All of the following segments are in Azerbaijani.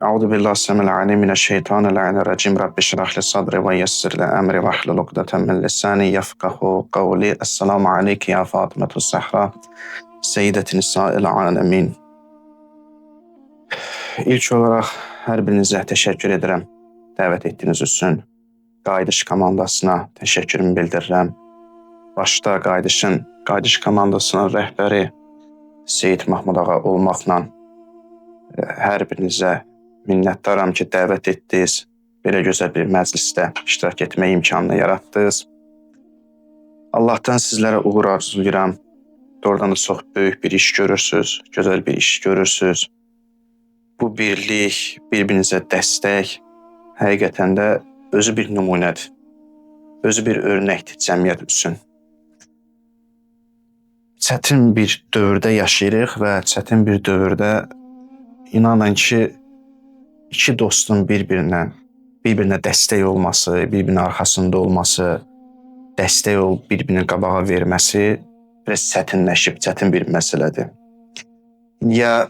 Euzu billahi semil alim mineşşeytanirracim. Rabbi şrah li sadri ve yessir li emri ve hlul ukdeten min lisani yefkahu kavli. Esselamu aleyke ya Fatımetü Zehra, seyyideti nisa'il alemin. İlk olaraq hər birinizə təşəkkür edirəm dəvət etdiyiniz üçün. Qayıdış komandasına təşəkkürümü bildirirəm. Başda Qayıdış komandasının rəhbəri Seyid Mahmud ağa olmaqla hər birinizə minnətdaram ki, dəvət etdiniz. Belə gözəl bir məclisdə iştirak etmək imkanını yaratdınız. Allahdan sizlərə uğur arzulayıram. Doğrudan da çox böyük bir iş görürsünüz, gözəl bir iş görürsünüz. Bu birlik, bir-birinizə dəstək həqiqətən də özü bir nümunədir. Özü bir örnəkdir cəmiyyət üçün. Çətin bir dövrdə yaşayırıq və çətin bir dövrdə inanın ki, iki dostun bir-birinə dəstək olması, bir-birinin arxasında olması, dəstək olub bir-birini qabağa verməsi biraz çətinləşib, çətin bir məsələdir. Ya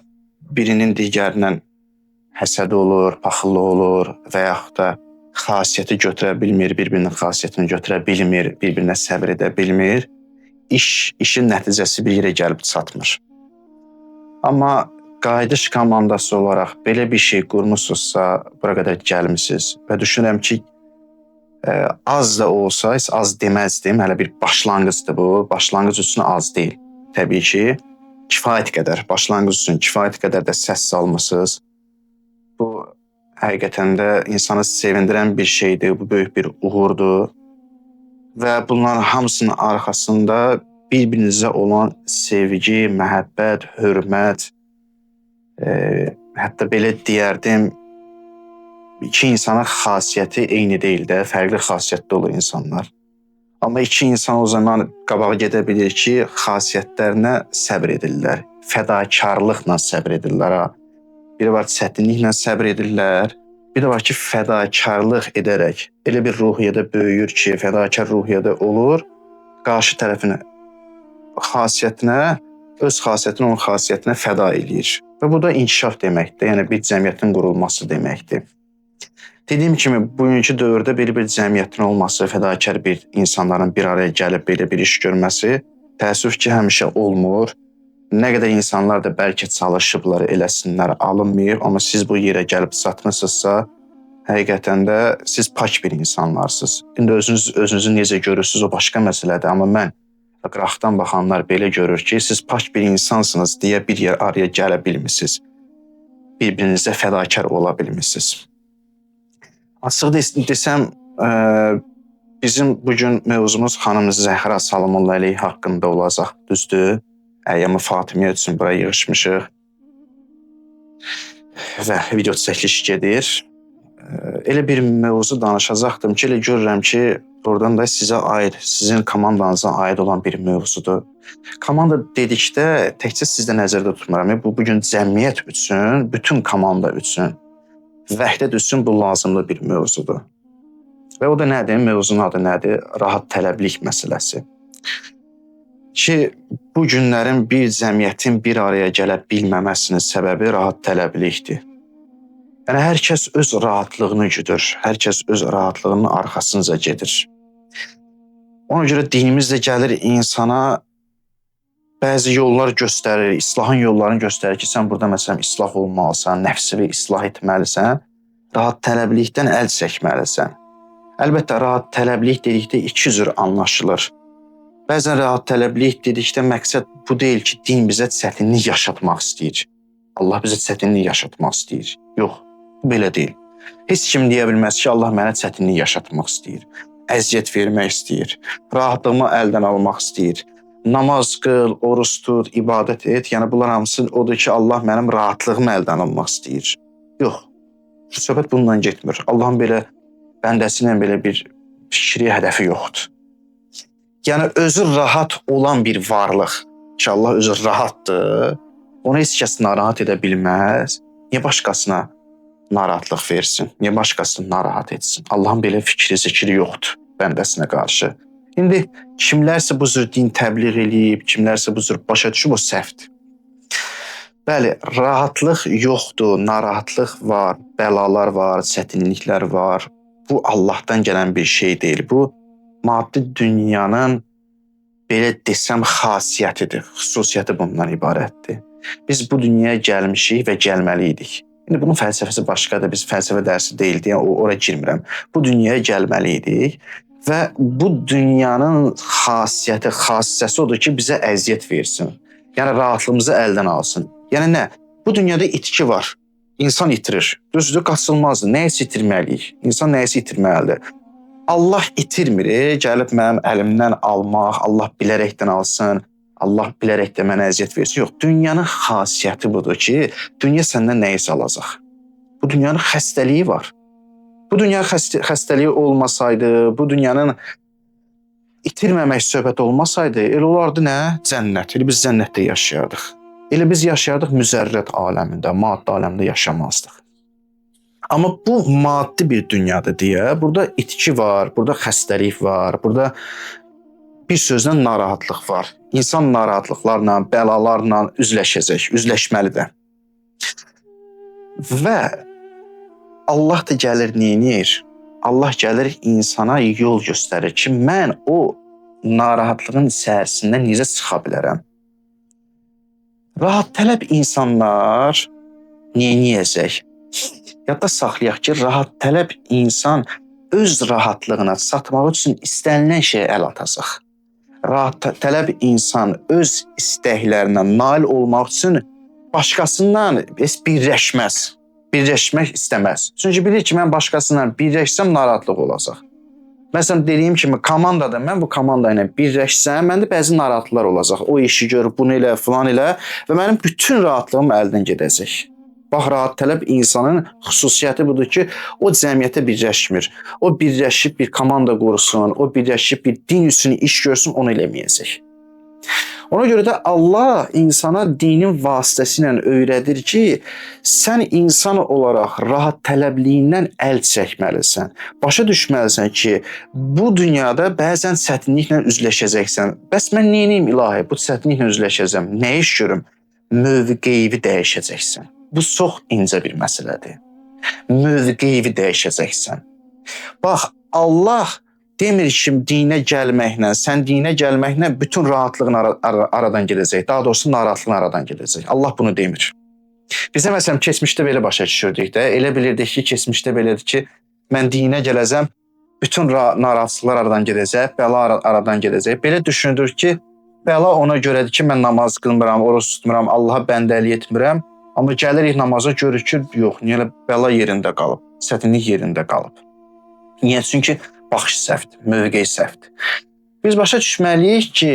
birinin digərindən həsədi olur, paxıllığı olur və yaxud da xasiyyəti götürə bilmir, bir-birinin xasiyyətini götürə bilmir, bir-birinə səbr edə bilmir. İşin nəticəsi bir yerə gəlib çatmır. Amma Qayıdış komandası olaraq belə bir şey qurmusunuzsa, bura qədər gəlmisiniz və düşünürəm ki, az da olsa, heç az deməzdim, hələ bir başlanğıcdır bu. Başlanğıc üçün az deyil. Təbii ki, kifayət qədər, başlanğıc üçün kifayət qədər də səs salmısınız. Bu həqiqətən də insanı sevindirən bir şeydir, bu böyük bir uğurdur. Və bunların hamısının arxasında bir-birinizə olan sevgi, məhəbbət, hörmət, hətta belə deyərdim, iki insanın xasiyyəti eyni deyil də, fərqli xasiyyətdə olur insanlar. Amma iki insan o zaman qabağa gedə bilir ki, xasiyyətlərinə səbr edirlər, fədakarlıqla səbr edirlər. Ha. Biri var çətinliklə səbr edirlər, bir də var ki, fədakarlıq edərək elə bir ruhiyyədə böyüyür ki, fədakar ruhiyyədə olur, qarşı tərəfin xasiyyətinə, öz xasiyyətini onun xasiyyətinə fəda eləyir. Və bu da inkişaf deməkdir, yəni bir cəmiyyətin qurulması deməkdir. Dediyim kimi, bugünkü dövrdə belə bir cəmiyyətin olması, fədakar bir insanların bir araya gəlib belə bir iş görməsi təəssüf ki, həmişə olmur. Nə qədər insanlar da bəlkə çalışıblar, eləsinlər, alınmayıb, amma siz bu yerə gəlib çatmısınızsa, həqiqətən də siz pak bir insanlarsınız. İndi özünüzü necə görürsünüz, o başqa məsələdir, amma mən qıraqdan baxanlar belə görür ki, siz pak bir insansınız deyə bir yer araya gələ bilmişsiniz. Bir-birinizə fədakar ola bilmişsiniz. Açıq desəm, bizim bugün mövzumuz xanım Zəhra Salamullahi əleyh haqqında olacaq, düzdür? Əyyam-ı Fatimiyə üçün bura yığışmışıq və video çəkiliş gedir. Elə bir mövzu danışacaqdım ki, elə görürəm ki, oradan da sizə aid, sizin komandanıza aid olan bir mövzudur. Komanda dedikdə təkcə sizdə nəzərdə tutmuram. Bu bugün cəmiyyət üçün, bütün komanda üçün, vəhdət üçün bu lazımlı bir mövzudur. Və o da nədir? Mövzunun adı nədir? Rahat tələblik məsələsi. Ki, bu günlərin bir cəmiyyətin bir araya gələ bilməməsinin səbəbi rahat tələblikdir. Yəni, hər kəs öz rahatlığını güdür, hər kəs öz rahatlığının arxasınca gedir. Ona görə dinimiz də gəlir insana bəzi yollar göstərir, islahın yollarını göstərir ki, sən burada məsələn islah olmalısan, nəfsini islah etməlisən, rahat tələblikdən əl çəkməlisən. Əlbəttə, rahat tələblik dedikdə iki cür anlaşılır. Bəzən rahat tələblik dedikdə məqsəd bu deyil ki, din bizə çətinlik yaşatmaq istəyir. Allah bizə çətinlik yaşatmaq istəyir. Yox, bu belə deyil. Heç kim deyə bilməz ki, Allah mənə çətinlik yaşatmaq istəyir, əziyyət vermək istəyir, rahatlığımı əldən almaq istəyir. Namaz qıl, oruc tut, ibadət et. Yəni bunlar hamısı odur ki, Allah mənim rahatlığımı əldən almaq istəyir. Yox, söhbət bununla getmir. Allahın belə bəndəsi ilə belə bir fikri, hədəfi yoxdur. Yəni özü rahat olan bir varlıq ki, Allah özü rahatdır, onu heç kəs narahat edə bilməz. Niyə başqasına narahatlıq versin? Niyə başqasını narahat etsin? Allahın belə fikri, zikri yoxdur bəndəsinə qarşı. İndi kimlərsə bu cür din təbliğ eləyib, kimlərsə bu cür başa düşüb, o səhvdir. Bəli, rahatlıq yoxdur, narahatlıq var, bəlalar var, çətinliklər var. Bu Allahdan gələn bir şey deyil. Bu maddi dünyanın belə desəm xasiyyətidir, xüsusiyyəti bundan ibarətdir. Biz bu dünyaya gəlmişik və gəlməli idik. İndi bunun fəlsəfəsi başqadır, biz fəlsəfə dərsi deyil deyə ora girmirəm. Bu dünyaya gəlməli idik və bu dünyanın xasiyyəti, xassəsi odur ki, bizə əziyyət versin. Yəni rahatlığımızı əldən alsın. Yəni nə? Bu dünyada itki var. İnsan itirir. Düzdür, qaçılmazdır. Nəyisə itirməliyik. İnsan nəyisə itirməlidir. Allah itirmir, gəlib mənim əlimdən almaq, Allah bilərəkdən alsın, Allah bilərək də mənə əziyyət versin. Yox, dünyanın xasiyyəti budur ki, dünya səndən nəyisə alacaq. Bu dünyanın xəstəliyi var. Bu dünyanın xəstəliyi olmasaydı, bu dünyanın itirməmək söhbət olmasaydı, elə olardı nə? Cənnət. Elə biz cənnətdə yaşayardıq. Elə biz yaşayardıq müzərrət aləmində, maddi aləmdə yaşamazdıq. Amma bu maddi bir dünyadır deyə, burada itki var, burada xəstəlik var, burada bir sözlə narahatlıq var. İnsan narahatlıqlarla, bəlalarla üzləşəcək, üzləşməli də. Və Allah da gəlir, neynir? Allah gəlir insana yol göstərir ki, mən o narahatlığın içərisindən necə çıxa bilərəm? Rahat tələb insanlar neyniyəcək? Yadda saxlayaq ki, rahat tələb insan öz rahatlığına çatmaq üçün istənilən şeyə əl atacaq. Rahat tələb insan öz istəklərinə nail olmaq üçün başqasından heç birləşməz. Birləşmək istəməz. Çünki bilir ki, mən başqasından birləşsəm narahatlıq olacaq. Məsələn, dediyim kimi komandada mən bu komanda ilə birləşsəm, məndə bəzi narahatlıqlar olacaq. O işi gör, bunu elə, filan elə və mənim bütün rahatlığım əldən gedəcək. Bax, rahat tələb insanın xüsusiyyəti budur ki, o cəmiyyətə birləşmir. O birləşib bir komanda qursun, o birləşib bir din üçün iş görsün, onu eləməyəcək. Ona görə də Allah insana dinin vasitəsilə öyrədir ki, sən insan olaraq rahat tələbliyindən əl çəkməlisən. Başa düşməlisən ki, bu dünyada bəzən çətinliklə üzləşəcəksən. Bəs mən nə edeyim ilahi? Bu çətinliklə üzləşəcəm. Nə iş görüm? Mövqeyini dəyişəcəksən. Bu çox incə bir məsələdir. Mövqeyini dəyişəcəksən. Bax, Allah demir ki, dinə gəlməklə, sən dinə gəlməklə bütün rahatlığın aradan gedəcək. Daha doğrusu, narahatlığın aradan gedəcək. Allah bunu demir. Bizə məsələn, keçmişdə belə başa düşürdük də, elə bilirdik ki, keçmişdə belədir ki, mən dinə gələcəm, bütün narahatlıqlar aradan gedəcək, bəla aradan gedəcək. Belə düşündür ki, bəla ona görədir ki, mən namaz qılmıram, oruc tutmuram, Allaha bəndəlik etmirəm. Amma gəlirik namaza, görürük ki, yox, niyə elə bəla yerində qalıb, çətinlik yerində qalıb. Niyə? Çünki baxış səhvdir, mövqe səhvdir. Biz başa düşməliyik ki,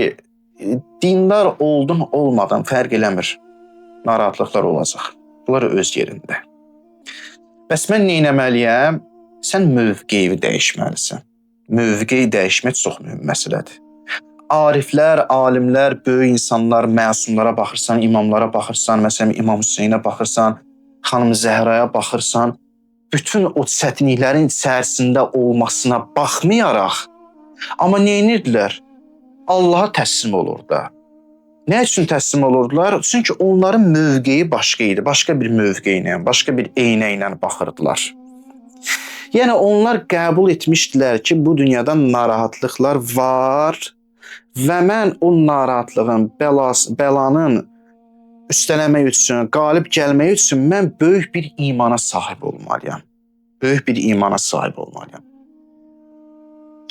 dindar oldun, olmadın fərq eləmir. Narahatlıqlar olacaq. Bunlar öz yerində. Bəs mən nə etməliyəm? Sən mövqeyini dəyişməlisən. Mövqeyi dəyişmək çox mühüm məsələdir. Ariflər, alimlər, böyük insanlar, məsumlara baxırsan, imamlara baxırsan, məsələn İmam Hüseynə baxırsan, xanım Zəhraya baxırsan, bütün o çətinliklərin içərisində olmasına baxmayaraq, amma nə edirdilər? Allaha təslim olurdu. Nə üçün təslim olurdular? Çünki onların mövqeyi başqa idi, başqa bir mövqe ilə, başqa bir eynə ilə baxırdılar. Yəni onlar qəbul etmişdilər ki, bu dünyada narahatlıqlar var və mən o narahatlığın, bəlanın üstələmək üçün, qalib gəlmək üçün mən böyük bir imana sahib olmalıyam. Böyük bir imana sahib olmalıyam.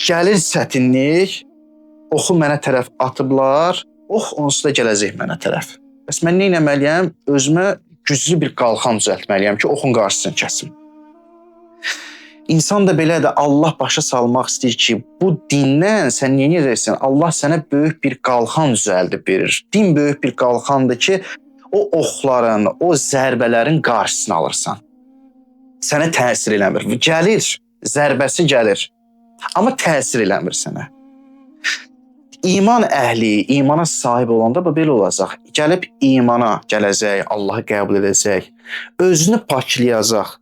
Gəlir çətinlik, oxu mənə tərəf atıblar, ox onsuz da gələcək mənə tərəf. Bəs mən nə etməliyəm? Özümə güclü bir qalxan düzəltməliyəm ki, oxun qarşısını kəsim. İnsan da belədir, Allah başa salmaq istəyir ki, bu dindən sən nə edəcəksən? Allah sənə böyük bir qalxan düzəldib verir. Din böyük bir qalxandır ki, o oxların, o zərbələrin qarşısını alırsan. Sənə təsir eləmir. Gəlir, zərbəsi gəlir, amma təsir eləmir sənə. İman əhli, imana sahib olanda bu belə olacaq. Gəlib imana gələcək, Allahı qəbul edəcək, özünü paklayacaq.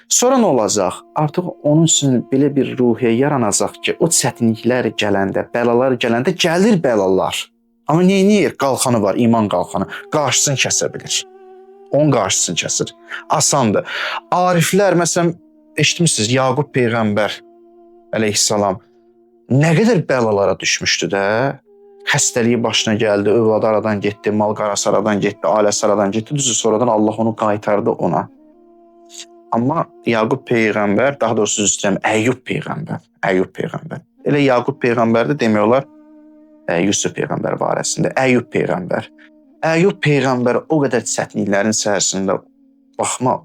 Sonra nə olacaq? Artıq onun üçün belə bir ruhiyyə yaranacaq ki, o çətinliklər gələndə, bəlalar gələndə gəlir bəlalar. Amma nə edir? Qalxanı var, iman qalxanı. Qarşısını kəsə bilir. Onun qarşısını kəsir. Asandır. Ariflər, məsələn, eşitmişsiniz, Yaqub Peyğəmbər əleyhissalam nə qədər bəlalara düşmüşdü də. Xəstəliyi başına gəldi, övladı aradan getdi, mal qarası aradan getdi, ailəsi aradan getdi. Düzdür, sonradan Allah onu qaytardı ona. Amma Yaqub Peyğəmbər, daha doğrusu üzr istəyirəm, Əyyub Peyğəmbər, Əyyub Peyğəmbər. Elə Yaqub Peyğəmbər də demək olar Yusuf Peyğəmbər barəsində. Əyyub Peyğəmbər. Əyyub Peyğəmbər o qədər çətinliklərin içərisində baxma,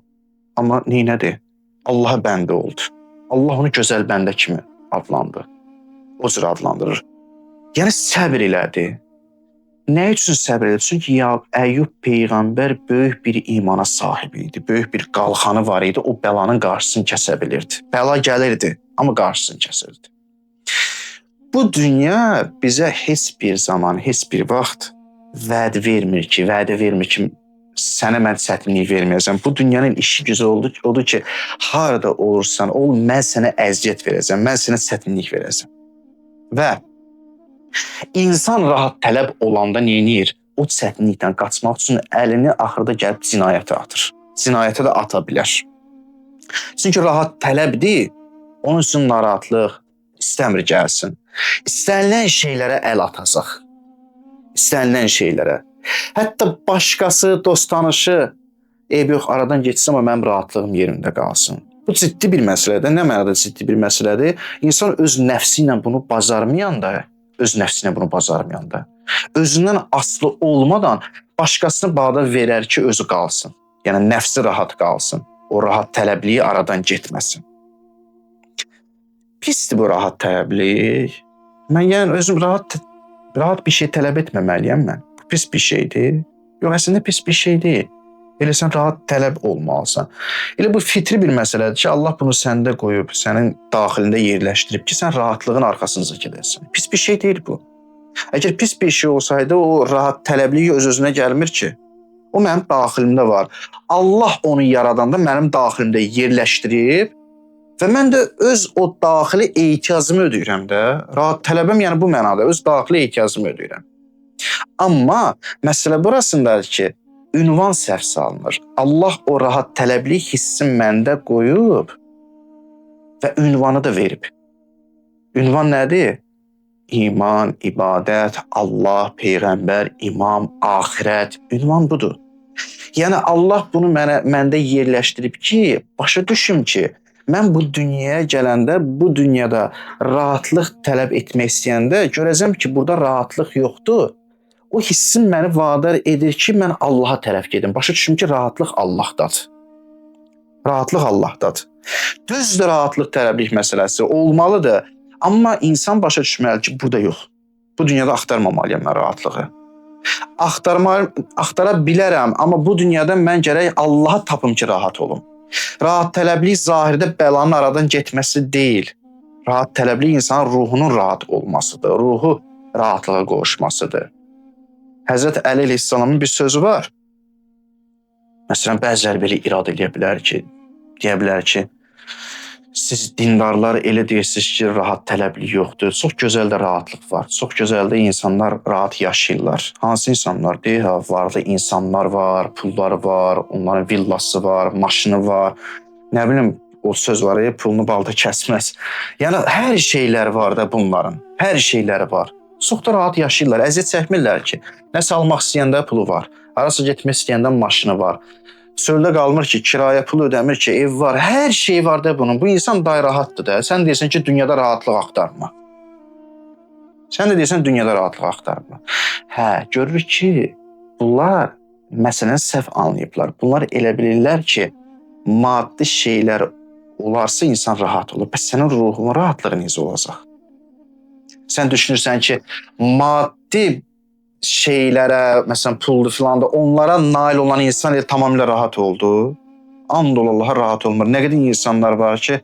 amma neynədi? Allaha bəndə oldu. Allah onu gözəl bəndə kimi adlandı. O cür adlandırır. Yəni səbr elədi. Nə üçün səbr elədi? Çünki Əyyub Peyğəmbər böyük bir imana sahib idi. Böyük bir qalxanı var idi. O bəlanın qarşısını kəsə bilirdi. Bəla gəlirdi, amma qarşısını kəsirdi. Bu dünya bizə heç bir zaman, heç bir vaxt vəd vermir ki, vədə vermir ki, sənə mən çətinlik verməyəcəm. Bu dünyanın işi gücü oldu, odur ki, harada olursan ol, mən sənə əziyyət verəcəm, mən sənə çətinlik verəcəm. Və insan rahat tələb olanda nə edir? O çətinlikdən qaçmaq üçün əlini axırda gəlib cinayətə atır. Cinayətə də ata bilər. Çünki rahat tələbdir, onun üçün narahatlıq istəmir gəlsin. İstənilən şeylərə əl atacaq. İstənilən şeylərə. Hətta başqası, dost tanışı, eybi yox, aradan getsin, amma mənim rahatlığım yerimdə qalsın. Bu ciddi bir məsələdir. Nə mənada ciddi bir məsələdir? İnsan öz nəfsi ilə bunu bacarmayanda, öz nəfsi ilə bunu bacarmayanda, özündən asılı olmadan başqasını bağda verər ki, özü qalsın. Yəni nəfsi rahat qalsın. O rahat tələbliyi aradan getməsin. Pisdir bu rahat tələblik. Mən yəni özüm rahat bir şey tələb etməməliyəm mən. Bu pis bir şeydir. Yox, əslində pis bir şey deyil. Elə sən rahat tələb olmalısan. Elə bu fitri bir məsələdir ki, Allah bunu səndə qoyub, sənin daxilində yerləşdirib ki, sən rahatlığın arxasınca gedəsən. Pis bir şey deyil bu. Əgər pis bir şey olsaydı, o rahat tələbliyi öz-özünə gəlmir ki. O mənim daxilimdə var. Allah onu yaradanda mənim daxilimdə yerləşdirib və mən də öz o daxili ehtiyacımı ödəyirəm də. Rahat tələbim, yəni bu mənada öz daxili ehtiyacımı ödəyirəm. Amma məsələ burasındadır ki, ünvan səhv salınır. Allah o rahat tələblik hissini məndə qoyub və ünvanı da verib. Ünvan nədir? İman, ibadət, Allah, Peyğəmbər, imam, axirət. Ünvan budur. Yəni Allah bunu məndə yerləşdirib ki, başa düşüm ki, mən bu dünyaya gələndə, bu dünyada rahatlıq tələb etmək istəyəndə görəcəm ki, burada rahatlıq yoxdur. O hissim məni vadar edir ki, mən Allaha tərəf gedim. Başa düşüm ki, rahatlıq Allahdadır. Rahatlıq Allahdadır. Düzdür, rahatlıq tələblik məsələsi olmalıdır. Amma insan başa düşməlidir ki, burada yox. Bu dünyada axtarmamalıyam mən rahatlığı. Axtara bilərəm, amma bu dünyada mən gərək Allahı tapım ki, rahat olum. Rahat tələblik zahirdə bəlanın aradan getməsi deyil. Rahat tələblik insanın ruhunun rahat olmasıdır. Ruhu rahatlığa qovuşmasıdır. Həzrət Əli əleyhissalamın bir sözü var. Məsələn, bəziləri belə irad eləyə bilər ki, deyə bilər ki, siz dindarlar elə deyirsiniz ki, rahat tələblik yoxdur. Çox gözəl də rahatlıq var. Çox gözəl də insanlar rahat yaşayırlar. Hansı insanlar? Deyir, ha, varlı insanlar var, pulları var, onların villası var, maşını var. Nə bilim, o söz var ya, pulunu balta kəsməz. Yəni, hər şeyləri var da bunların. Hər şeyləri var. Çox da rahat yaşayırlar, əziyyət çəkmirlər ki. Nəsə almaq istəyəndə pulu var, harasa getmək istəyəndə maşını var. Çöldə qalmır ki, kirayə pulu ödəmir ki, ev var, hər şey var da bunun. Bu insan day rahatdır da. Sən deyirsən ki, dünyada rahatlıq axtarma. Sən də deyirsən, dünyada rahatlıq axtarma. Hə, görürük ki, bunlar məsələni səhv anlayıblar. Bunlar elə bilirlər ki, maddi şeylər olarsa insan rahat olur. Bəs sənin ruhunun rahatlığı necə olacaq? Sən düşünürsən ki, maddi şeylərə, məsələn, pullu filan da, onlara nail olan insan elə tamamilə rahat oldu. And ol Allaha rahat olmur. Nə qədər insanlar var ki,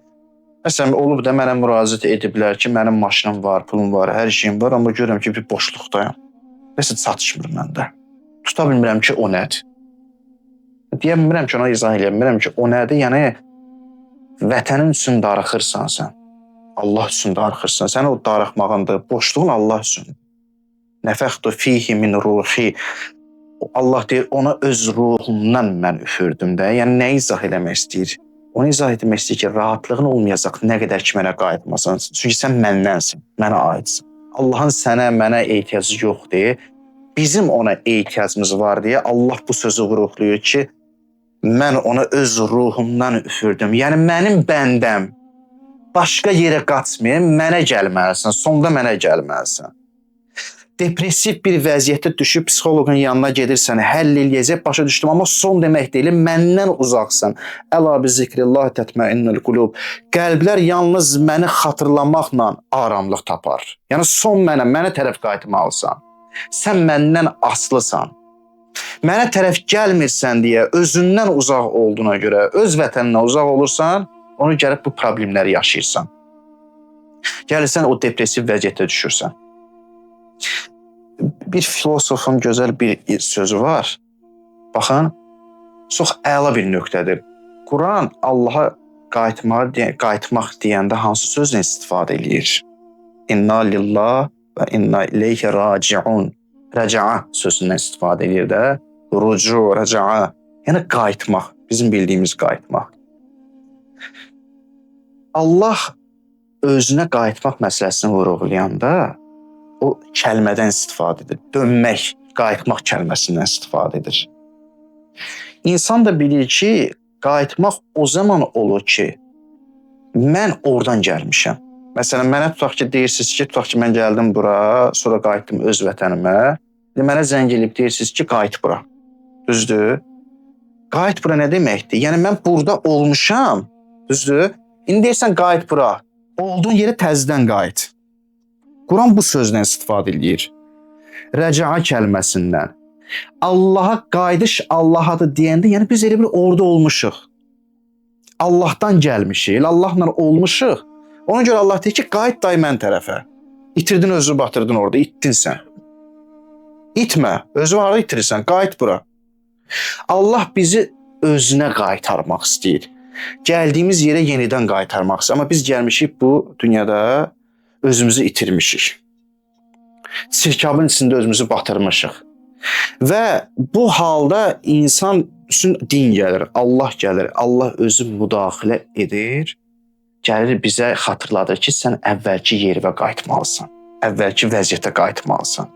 məsələn, olub da mənə müraciət ediblər ki, mənim maşınım var, pulum var, hər şeyim var, amma görürəm ki, bir boşluqdayam. Nəsə çatışmır məndə. Tuta bilmirəm ki, o nədir. Deyə bilmirəm ki, ona izah eləyə bilmirəm ki, o nədir? Yəni, vətənin üçün darıxırsan sən. Allah üçün darıxırsan. Sən o darıxmağındır, boşluğun Allah üçün. Nəfəxtu fihi min ruhi. Allah deyir, ona öz ruhumdan mən üfürdüm də. Yəni nə izah eləmək istəyir? Onu izah etmək istəyir ki, rahatlığın olmayacaq nə qədər ki mənə qayıtmasan. Çünki sən məndənsin, mənə aidsin. Allahın sənə, mənə ehtiyacı yoxdur. Bizim ona ehtiyacımız var deyə Allah bu sözü vurğulayır ki, mən ona öz ruhumdan üfürdüm. Yəni mənim bəndəm başqa yerə qaçmayın, mənə gəlməlisən, sonda mənə gəlməlisən. Depressiv bir vəziyyətdə düşüb psixoloqun yanına gedirsən, həll eləyəcək, başa düşdüm, amma son demək deyil, məndən uzaqsan. Əla bi zikrillah tətməinnul qulub. Qəlblər yalnız məni xatırlamaqla aramlıq tapar. Yəni son mənə tərəf qayıtmalısan. Sən məndən asılısan. Mənə tərəf gəlmirsən deyə özündən uzaq olduğuna görə, öz vətəninə uzaq olursan, onu gəlib bu problemləri yaşayırsan. Gəlirsən o depressiv vəziyyətə düşürsən. Bir filosofun gözəl bir sözü var. Baxın, çox əla bir nöqtədir. Quran Allaha qayıtmaq deyəndə hansı sözlə istifadə eləyir? İnna lillah və inna ileyhi raciun. Rəca'a sözündən istifadə eləyir də. Rucu, rəca'a. Yəni qayıtmaq, bizim bildiyimiz qayıtmaq. Allah özünə qayıtmaq məsələsini vurğulayanda o kəlmədən istifadə edir. Dönmək, qayıtmaq kəlməsindən istifadə edir. İnsan da bilir ki, qayıtmaq o zaman olur ki, mən oradan gəlmişəm. Məsələn, mənə tutaq ki, deyirsiniz ki, tutaq ki, mən gəldim bura, sonra qayıtdım öz vətənimə. Mənə zəng eləyib deyirsiniz ki, qayıt bura. Düzdür? Qayıt bura nə deməkdir? Yəni, mən burada olmuşam. Düzdür? İndi deyirsən, qayıt bura. Olduğun yerə təzədən qayıt. Quran bu sözdən istifadə eləyir. Rəca'a kəlməsindən. Allaha qayıdış Allahadır deyəndə, yəni biz elə bir orada olmuşuq. Allahdan gəlmişik, elə Allahla olmuşuq. Ona görə Allah deyir ki, qayıt day mən tərəfə. İtirdin özünü, batırdın orada, itdin sən. İtmə, özü harada itirirsən, qayıt bura. Allah bizi özünə qaytarmaq istəyir. Gəldiyimiz yerə yenidən qaytarmaq istəyir. Amma biz gəlmişik bu dünyada, özümüzü itirmişik. Sirkabın içində özümüzü batırmışıq. Və bu halda insan üçün din gəlir, Allah gəlir, Allah özü müdaxilə edir, gəlir bizə xatırladır ki, sən əvvəlki yerə qayıtmalısan, əvvəlki vəziyyətə qayıtmalısan.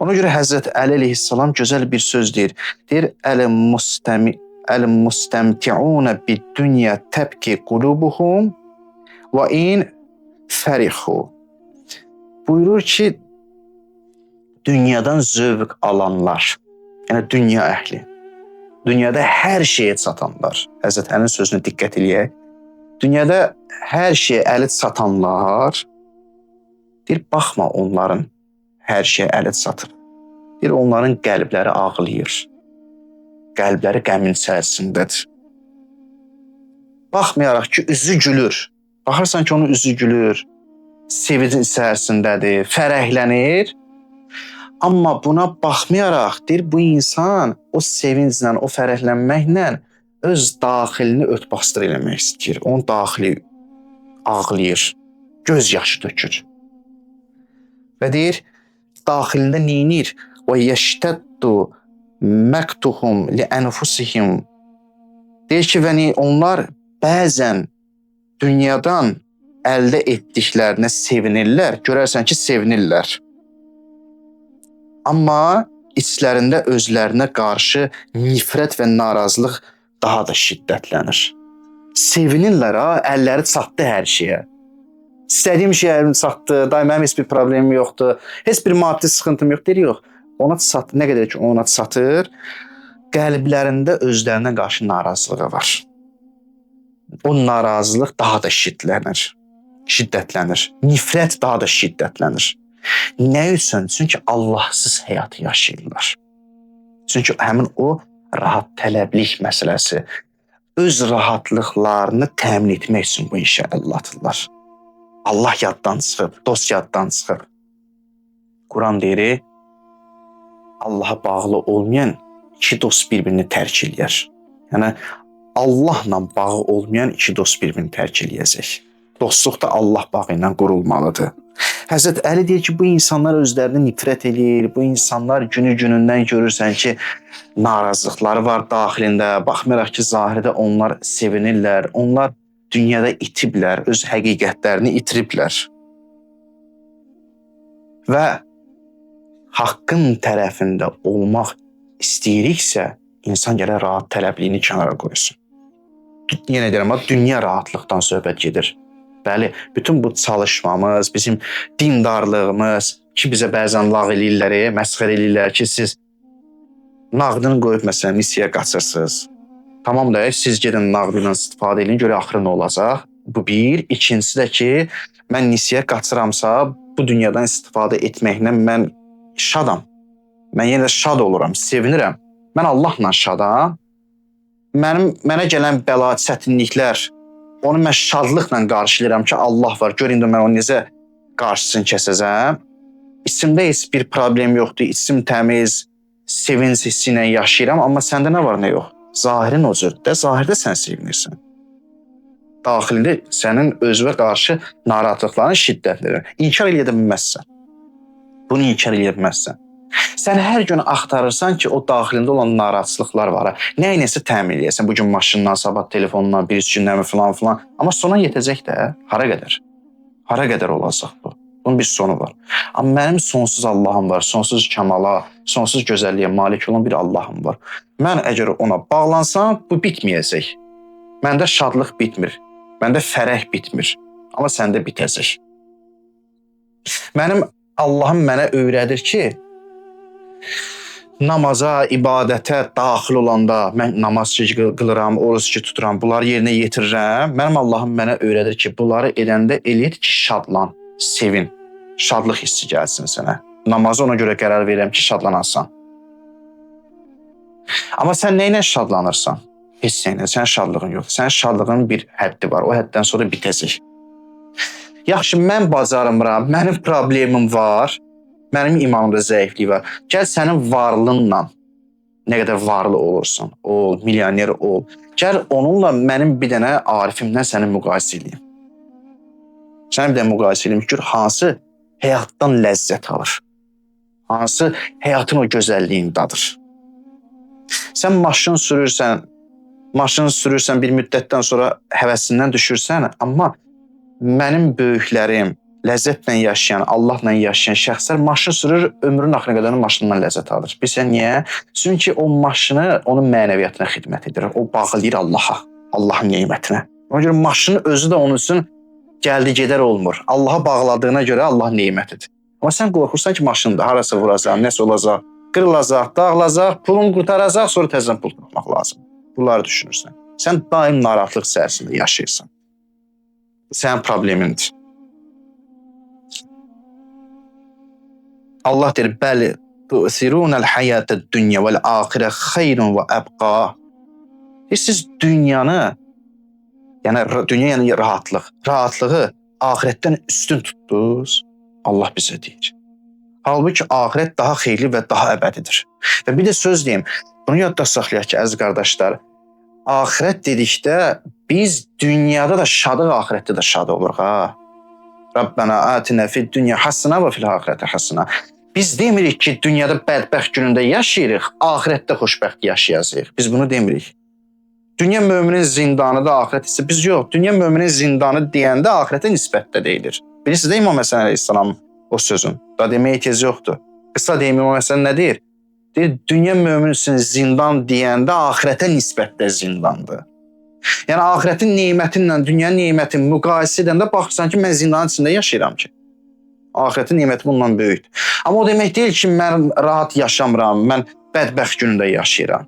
Ona görə Həzrət Əli əleyhissalam gözəl bir söz deyir. Deyir, Əl-müstəmti'unə bid-dünya təbki qulubuhum və in fərixu. Buyurur ki, dünyadan zövq alanlar, yəni dünya əhli, dünyada hər şeyə çatanlar, Həzrət Əlinin sözünə diqqət eləyək, dünyada hər şeyə əli çatanlar, deyir, baxma onların hər şeyə əli çatır. Deyir, onların qəlbləri ağlayır, qəlbləri qəmin içərisindədir. Baxmayaraq ki, üzü gülür, baxırsan ki, onun üzü gülür, sevincin içərisindədir, fərəhlənir. Amma buna baxmayaraq, deyir, bu insan o sevinclə, o fərəhlənməklə öz daxilini ört-basdır eləmək istəyir. Onun daxili ağlayır, göz yaşı tökür. Və deyir, daxilində neynir? Və yeştəddu məqtuhum li ənfusihim. Deyir ki, və onlar bəzən dünyadan əldə etdiklərinə sevinirlər. Görərsən ki, sevinirlər. Amma içlərində özlərinə qarşı nifrət və narazılıq daha da şiddətlənir. Sevinirlər, ha, əlləri çatdı hər şeyə. İstədiyim şey əlim çatdı, day mənim heç bir problemim yoxdur, heç bir maddi sıxıntım yox, deyir, yox. Ona çatdı, nə qədər ki ona çatır, qəlblərində özlərinə qarşı narazılığı var. O narazılıq daha da şiddətlənir. Nifrət daha da şiddətlənir. Nə üçün? Çünki Allahsız həyatı yaşayırlar. Çünki həmin o rahat tələblik məsələsi, öz rahatlıqlarını təmin etmək üçün bu işə əl atırlar. Allah yaddan çıxıb, dost yaddan çıxıb. Quran deyir, Allaha bağlı olmayan iki dost bir-birini tərk eləyər. Yəni, Allahla bağı olmayan iki dost bir-birini tərk eləyəcək. Dostluq da Allah bağı ilə qurulmalıdır. Həzrət Əli deyir ki, bu insanlar özlərini nifrət eləyir. Bu insanlar günü-günündən görürsən ki, narazılıqları var daxilində. Baxmayaraq ki, zahirdə onlar sevinirlər. Onlar dünyada itiblər, öz həqiqətlərini itiriblər. Və haqqın tərəfində olmaq istəyiriksə, insan gərək rahat tələbliyini kənara qoysun. Yenə deyirəm, dünya rahatlıqdan söhbət gedir. Bəli, bütün bu çalışmamız, bizim dindarlığımız ki, bizə bəzən lağ eləyirlər, məsxərə eləyirlər ki, siz nağdını qoyub məsələn missiyaya qaçırsınız. Tamam da, siz gedin nağdından istifadə edin, görək axırı nə olacaq. Bu bir. İkincisi də ki, mən nisiyyə qaçıramsa, bu dünyadan istifadə etməklə mən şadam. Mən yenə də şad oluram, sevinirəm. Mən Allahla şadam. Mənə gələn bəla, çətinliklər, onu mən şadlıqla qarşılayıram ki, Allah var. Gör indi mən onu necə qarşısını kəsəcəm. İçimdə heç bir problem yoxdur. İçim təmiz, sevinc hissi ilə yaşayıram. Amma səndə nə var, nə yox? Zahirin o cürdür də, zahirdə sən sevinirsən. Daxilində sənin özünə qarşı narahatlıqların şiddətlidir. İnkar eləyə bilməzsən. Bunu inkar eləyə bilməzsən. Sən hər gün axtarırsan ki, o daxilində olan narahatçılıqlar var. Nə ilə təmin eləyəsən? Bu gün maşından, sabah telefondan, bir gündən filan filan. Amma sona yetəcək də. Hara qədər? Hara qədər olacaq bu? Bunun bir sonu var. Amma mənim sonsuz Allahım var, sonsuz kəmala, sonsuz gözəlliyə malik olan bir Allahım var. Mən əgər ona bağlansam, bu bitməyəcək. Məndə şadlıq bitmir. Məndə fərəh bitmir. Amma səndə bitəcək. Mənim Allahım mənə öyrədir ki, namaza, ibadətə daxil olanda mən namaz ki qılıram, oruc ki tuturam, bunları yerinə yetirirəm. Mənim Allahım mənə öyrədir ki, bunları edəndə eləyir ki, şadlan, sevin. Şadlıq hissi gəlsin sənə. Namazı ona görə qərar verirəm ki, şadlanasan. Amma sən nə ilə şadlanırsan? Heç nə ilə. Sənin şadlığın yoxdur. Sənin şadlığın bir həddi var. O həddən sonra bitəcək. Yaxşı, mən bacarmıram, mənim problemim var. Mənim imanımda zəiflik var. Gəl sənin varlığınla nə qədər varlı olursan, ol, milyoner ol. Gəl onunla mənim bir dənə arifimdən səni müqayisə eləyim. Səni bir dənə müqayisə eləyim ki, gör hansı həyatdan ləzzət alır. Hansı həyatın o gözəlliyini dadır. Sən maşın sürürsən, bir müddətdən sonra həvəsindən düşürsən, amma mənim böyüklərim, ləzzətlə yaşayan, Allahla yaşayan şəxslər maşın sürür, ömrünün axırına qədər maşından ləzzət alır. Bilirsən niyə? Çünki o maşını onun mənəviyyatına xidmət edir. O bağlayır Allaha, Allahın nemətinə. Ona görə maşının özü də onun üçün gəldi gedər olmur. Allaha bağladığına görə Allah nemətidir. Amma sən qorxursan ki, maşında harasa vuracaq, nəsə olacaq, qırılacaq, dağılacaq, pulun qurtaracaq, sonra təzədən pul tapmaq lazım. Bunları düşünürsən. Sən daim narahatlıq içərisində yaşayırsan. Bu sənin problemindir. Allah deyir, bəli, tu'thirunəl həyətəd dünya vəl axirə xeyrun və əbqa. Siz dünyanı, yəni dünya yəni rahatlıq, rahatlığı axirətdən üstün tutdunuz, Allah bizə deyir. Halbuki axirət daha xeyirli və daha əbədidir. Və bir də söz deyim, bunu yadda saxlayaq ki, əziz qardaşlar, axirət dedikdə biz dünyada da şadıq, axirətdə də şad oluruq ha. Rabbənə atinə fid dünya hasana və fil axirəti hasana. Biz demirik ki, dünyada bədbəxt günündə yaşayırıq, axirətdə xoşbəxt yaşayacağıq. Biz bunu demirik. Dünya möminin zindanı da axirət isə biz yox. Dünya möminin zindanı deyəndə axirətə nisbətdə deyilir. Bilirsiniz də İmam Həsən əleyhissalam o sözün. Da deməyə ehtiyac yoxdur. Qısa deyim, İmam Həsən nə deyir? Deyir, dünya mömin üçün zindan deyəndə axirətə nisbətdə zindandır. Yəni axirətin neməti ilə dünyanın nemətini müqayisə edəndə baxırsan ki, mən zindanın içində yaşayıram ki. Axirətin neməti bundan böyükdür. Amma o demək deyil ki, mən rahat yaşamıram, mən bədbəxt günündə yaşayıram.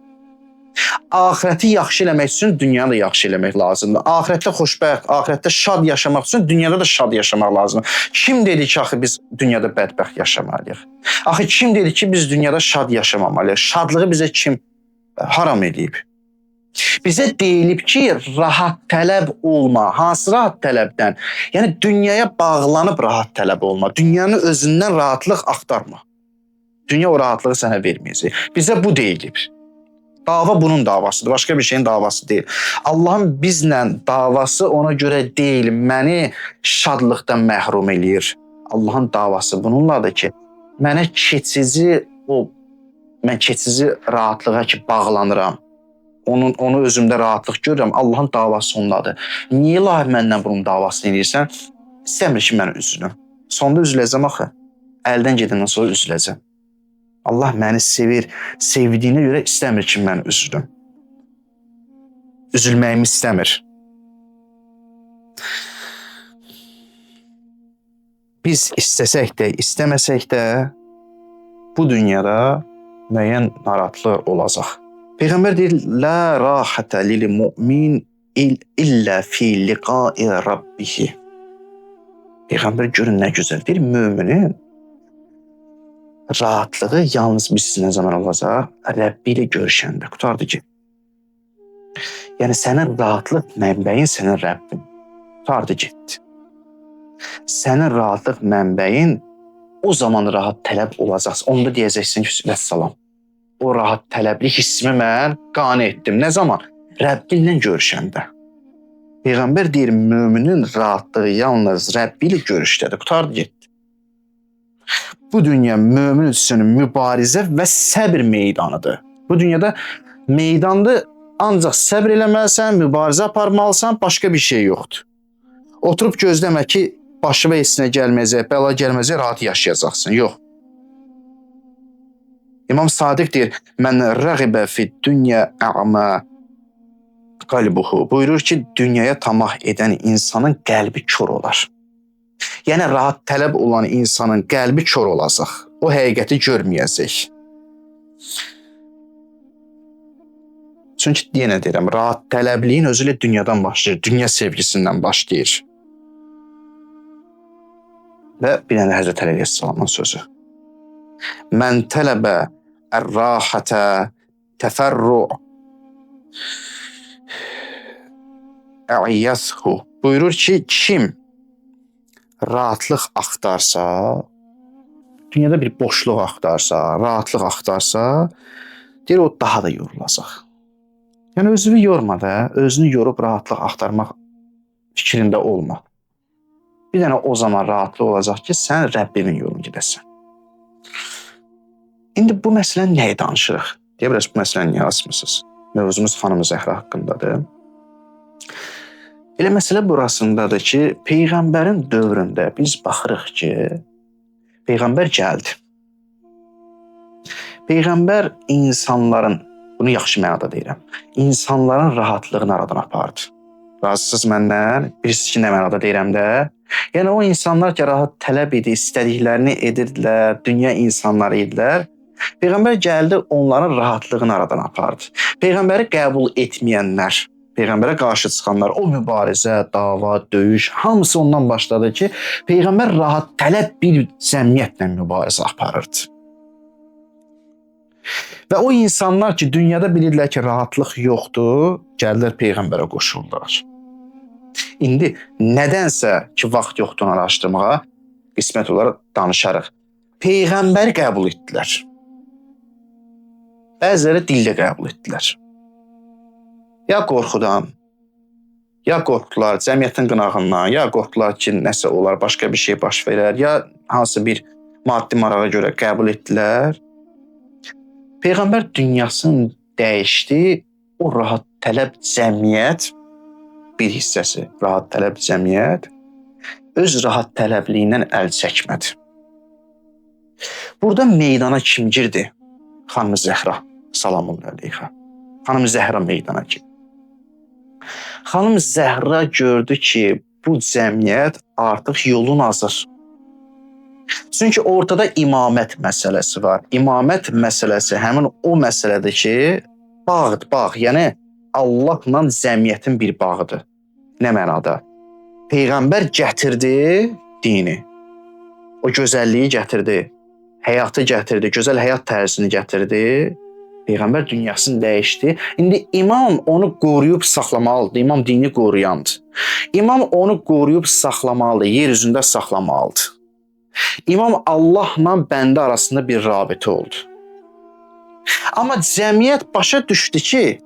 Axirəti yaxşı eləmək üçün dünyanı da yaxşı eləmək lazımdır. Axirətdə xoşbəxt, axirətdə şad yaşamaq üçün dünyada da şad yaşamaq lazımdır. Kim dedi ki, axı biz dünyada bədbəxt yaşamalıyıq? Axı kim dedi ki, biz dünyada şad yaşamamalıyıq? Şadlığı bizə kim haram eləyib? Bizə deyilib ki, rahat tələb olma. Hansı rahat tələbdən? Yəni dünyaya bağlanıb rahat tələb olma. Dünyanın özündən rahatlıq axtarma. Dünya o rahatlığı sənə verməyəcək. Bizə bu deyilib. Dava bunun davasıdır, başqa bir şeyin davası deyil. Allahın bizlə davası ona görə deyil, məni şadlıqdan məhrum eləyir. Allahın davası bununladır ki, mənə keçici mən keçici rahatlığa ki bağlanıram. Onu özümdə rahatlıq görürəm. Allahın davası ondadır. Niyə ilahi məndən bunun davasını edirsən? İstəmir ki, mən üzülüm. Sonda üzüləcəm axı. Əldən gedəndən sonra üzüləcəm. Allah məni sevir. Sevdiyinə görə istəmir ki, mən üzülüm. Üzülməyimi istəmir. Biz istəsək də, istəməsək də bu dünyada müəyyən narahatlıq olacaq. Peyğəmbər deyir, La rahətə lil mümin illə fi liqai rabbihi. Peyğəmbər görün nə gözəl deyir, müminin rahatlığı yalnız biz nə zaman olacaq? Rəbbi ilə görüşəndə. Qurtardı ki. Yəni sənin rahatlıq mənbəyin sənin Rəbbin. Qurtardı getdi. Sənin rahatlıq mənbəyin o zaman rahat tələb olacaqsın. Onda deyəcəksin ki, vəssalam. O rahat tələbli hissimi mən qane etdim. Nə zaman? Rəbbinlə görüşəndə. Peyğəmbər deyir, müminin rahatlığı yalnız Rəbbi ilə görüşdədir. Qurtardı getdi. Bu dünya mömin üçün mübarizə və səbir meydanıdır. Bu dünyada meydandır, ancaq səbir eləməlisən, mübarizə aparmalısan, başqa bir şey yoxdur. Oturub gözləmə ki, başına heç nə gəlməyəcək, bəla gəlməyəcək, rahat yaşayacaqsın. Yox. İmam Sadiq deyir, mən rəğibə fi dünya ə'mə qalbuhu. Buyurur ki, dünyaya tamah edən insanın qəlbi kor olar. Yəni, rahat tələb olan insanın qəlbi kor olacaq. O həqiqəti görməyəcək. Çünki yenə deyirəm, rahat tələbliyin özü ilə dünyadan başlayır, dünya sevgisindən başlayır. Və bir dənə Həzrət Əli əleyhissalamın sözü. Mən tələbə ər-rahətə təfərru ə'iyyəthu. Buyurur ki, kim rahatlıq axtarsa, dünyada bir boşluq axtarsa, rahatlıq axtarsa, deyir, o daha da yorulacaq. Yəni, özünü yorma da, özünü yorub rahatlıq axtarmaq fikrində olma. Bir dənə o zaman rahatlıq olacaq ki, sən Rəbbimin yolunu gedəsən. İndi bu məsələni nəyi danışırıq? Deyə bilərsiniz, bu məsələni niyə açmısınız? Mövzumuz Xanım Zəhra haqqındadır. Elə məsələ burasındadır ki, Peyğəmbərin dövründə biz baxırıq ki, Peyğəmbər gəldi. Peyğəmbər insanların, bunu yaxşı mənada deyirəm, insanların rahatlığını aradan apardı. Razısınız məndən? Bilirsiniz ki, nə mənada deyirəm də? Yəni, o insanlar ki, rahat tələb idi, istədiklərini edirdilər, dünya insanları idilər. Peyğəmbər gəldi, onların rahatlığını aradan apardı. Peyğəmbəri qəbul etməyənlər, Peyğəmbərə qarşı çıxanlar, o mübarizə, dava, döyüş, hamısı ondan başladı ki, Peyğəmbər rahat tələb bir cəmiyyətlə mübarizə aparırdı. Və o insanlar ki, dünyada bilirdilər ki, rahatlıq yoxdur, gəldilər Peyğəmbərə qoşuldular. İndi nədənsə ki, vaxt yoxdur onu araşdırmağa, qismət olaraq danışarıq. Peyğəmbəri qəbul etdilər. Bəziləri dillə qəbul etdilər. Ya qorxudan, ya qorxdular cəmiyyətin qınağından, ya qorxdular ki, nəsə olar, başqa bir şey baş verər, ya hansı bir maddi marağa görə qəbul etdilər. Peyğəmbər dünyasını dəyişdi, o rahat tələb cəmiyyət, bir hissəsi rahat tələb cəmiyyət, öz rahat tələbliyindən əl çəkmədi. Burada meydana kim girdi? Xanım Zəhra, salamun əleyhə. Xanım Zəhra meydana girdi. Xanım Zəhra gördü ki, bu cəmiyyət artıq yolun azır. Çünki ortada imamət məsələsi var. İmamət məsələsi həmin o məsələdir ki, bağdır, bağ. Yəni, Allahla cəmiyyətin bir bağıdır. Nə mənada? Peyğəmbər gətirdi dini. O gözəlliyi gətirdi, həyatı gətirdi, gözəl həyat tərzini gətirdi. Peyğəmbər dünyasını dəyişdi. İndi imam onu qoruyub saxlamalıdır. İmam dini qoruyandır. İmam onu qoruyub saxlamalıdır, yer üzündə saxlamalıdır. İmam Allahla bəndə arasında bir rabitə oldu. Amma cəmiyyət başa düşdü ki,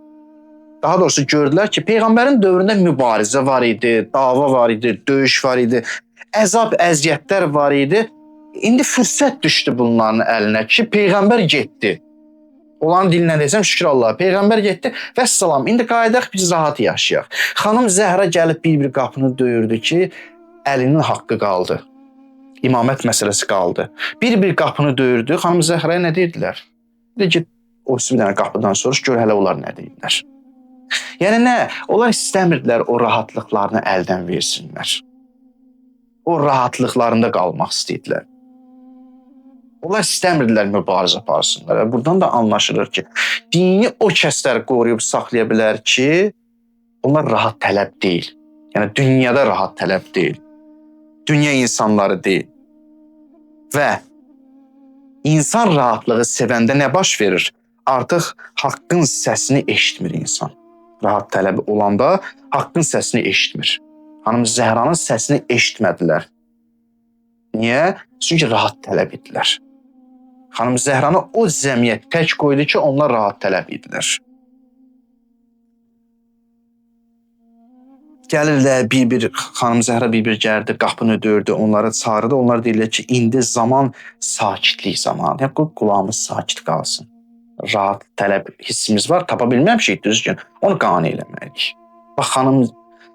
daha doğrusu gördülər ki, Peyğəmbərin dövründə mübarizə var idi, dava var idi, döyüş var idi. Əzab, əziyyətlər var idi. İndi fürsət düşdü bunların əlinə ki, peyğəmbər getdi. Onların dilindən desəm şükür Allaha, peyğəmbər getdi. Vəssalam, indi qayıdaq biz rahat yaşayaq. Xanım Zəhra gəlib bir-bir qapını döyürdü ki, Əlinin haqqı qaldı. İmamət məsələsi qaldı. Bir-bir qapını döyürdü. Xanım Zəhraya nə deyirdilər? Dedi ki, o bir dənə qapıdan soruş, gör hələ onlar nə deyirlər. Yəni nə? Onlar istəmirdilər o rahatlıqlarını əldən versinlər. O rahatlıqlarında qalmaq istəyirdilər. Onlar istəmirdilər mübarizə aparsınlar. Buradan da anlaşılır ki, dini o kəslər qoruyub saxlaya bilər ki, onlar rahat tələb deyil. Yəni dünyada rahat tələb deyil. Dünya insanları deyil. Və insan rahatlığı sevəndə nə baş verir? Artıq haqqın səsini eşitmir insan. Rahat tələbi olanda haqqın səsini eşitmir. Xanım Zəhranın səsini eşitmədilər. Niyə? Çünki rahat tələb idilər. Xanım Zəhranı o cəmiyyət tək qoydu ki, onlar rahat tələb idilər. Gəlirlər bir-bir, xanım Zəhra bir-bir gəldi, qapını dördü, onları çağırdı. Onlar deyirlər ki, indi zaman sakitlik zamanıdır. Yəni, qulağımız sakit qalsın. Rahat tələb hissimiz var, tapa bilməmişik düzgün. Onu qane eləməliyik. Bax, xanım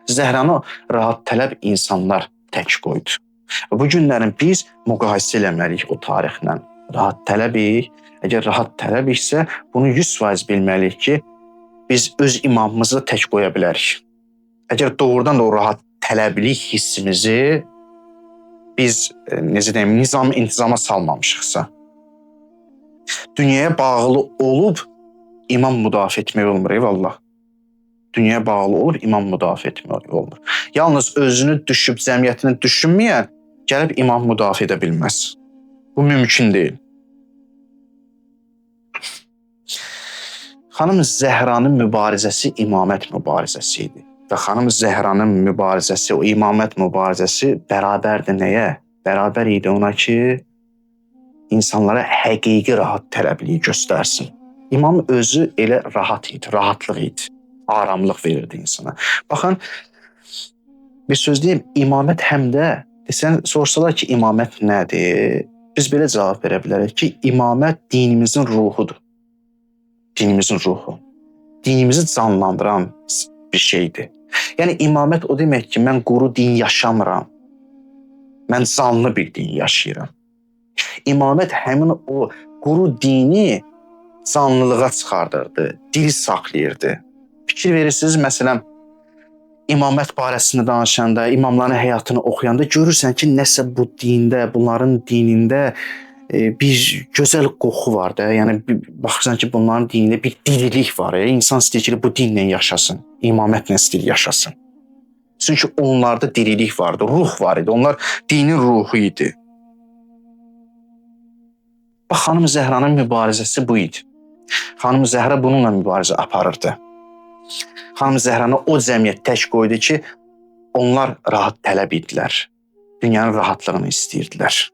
Zəhranı rahat tələb insanlar tək qoydu. Bu günlərin biz müqayisə eləməliyik o tarixlə. Rahat tələbik. Əgər rahat tələbiksə, bunu 100% bilməliyik ki, biz öz imamımızı tək qoya bilərik. Əgər doğrudan da o rahat tələblik hissimizi biz, necə deyim, nizam intizama salmamışıqsa, dünyaya bağlı olub imam müdafiə etmək olmur, eyvallah. Dünyaya bağlı olub imam müdafiə etmək olmur. Yalnız özünü düşüb, cəmiyyətini düşünməyən gəlib imam müdafiə edə bilməz. Bu mümkün deyil. Xanım Zəhranın mübarizəsi imamət mübarizəsi idi. Və xanım Zəhranın mübarizəsi, o imamət mübarizəsi bərabərdir nəyə? Bərabər idi ona ki, insanlara həqiqi rahat tələbliyi göstərsin. İmam özü elə rahat idi, rahatlıq idi, aramlıq verirdi insana. Baxın, bir söz deyim, imamət həm də, desən, sorsalar ki, imamət nədir? Biz belə cavab verə bilərik ki, imamət dinimizin ruhudur. Dinimizin ruhu. Dinimizi canlandıran bir şeydir. Yəni, imamət o demək ki, mən quru din yaşamıram. Mən canlı bir din yaşayıram. İmamət həmin o quru dini canlılığa çıxardırdı, dil saxlayırdı. Fikir verirsiniz, məsələn, imamət barəsində danışanda, imamların həyatını oxuyanda görürsən ki, nəsə bu dində, bunların dinində bir gözəl qoxu var da. Yəni baxırsan ki, bunların dinində bir dirilik var. İnsan istəyir ki, bu dinlə yaşasın, imamətlə istəyir yaşasın. Çünki onlarda dirilik vardı, ruh var idi. Onlar dinin ruhu idi. Bax, xanım Zəhranın mübarizəsi bu idi. Xanım Zəhra bununla mübarizə aparırdı. Xanım Zəhranı o cəmiyyət tək qoydu ki, onlar rahat tələb idilər. Dünyanın rahatlığını istəyirdilər.